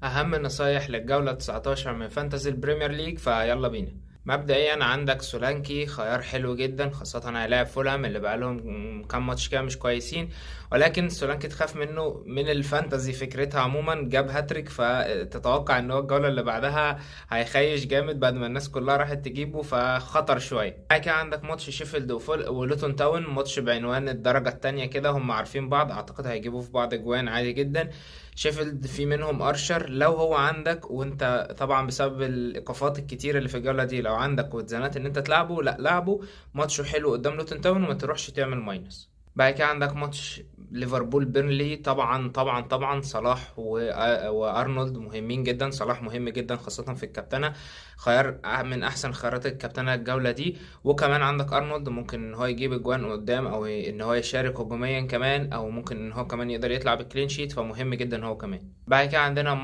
اهم النصايح للجولة 19 من Fantasy ال Premier League. فيلا بينا. مبدئيا عندك سولانكي خيار حلو جدا، خاصة هيلاعب فولهام اللي بقالهم كام ماتش كده مش كويسين، ولكن سولانكي تخاف منه من ال Fantasy فكرتها عموما. جاب هاتريك، فتتوقع ان هو الجولة اللي بعدها هيخيش جامد بعد ما الناس كلها راحت تجيبه، فخطر شوية. بعد كده عندك ماتش شيفيلد ولوتون تاون، ماتش بعنوان الدرجة التانية كده، هم عارفين بعض، اعتقد هيجيبوا في بعض جوان عادي جدا. شيفيلد في منهم ارشر، لو هو عندك، وانت طبعا بسبب الايقافات الكتير اللي في الجولة دي لو عندك واتزنقت ان انت تلعبه، لا لعبه، ماتشه حلو قدام لوتون تاون وما تروحش تعمل minus. بعد كده عندك ماتش ليفربول بيرنلي، طبعا طبعا طبعا صلاح وارنولد مهمين جدا. صلاح مهم جدا خاصة في الكابتنة، خيار من احسن خيارات الكابتنة الجولة دي. وكمان عندك ارنولد ممكن ان هو يجيب اجوان قدام، او ان هو يشارك هجوميا كمان، او ممكن ان هو كمان يقدر يطلع ب clean sheet، فمهم جدا هو كمان. بعد كده عندنا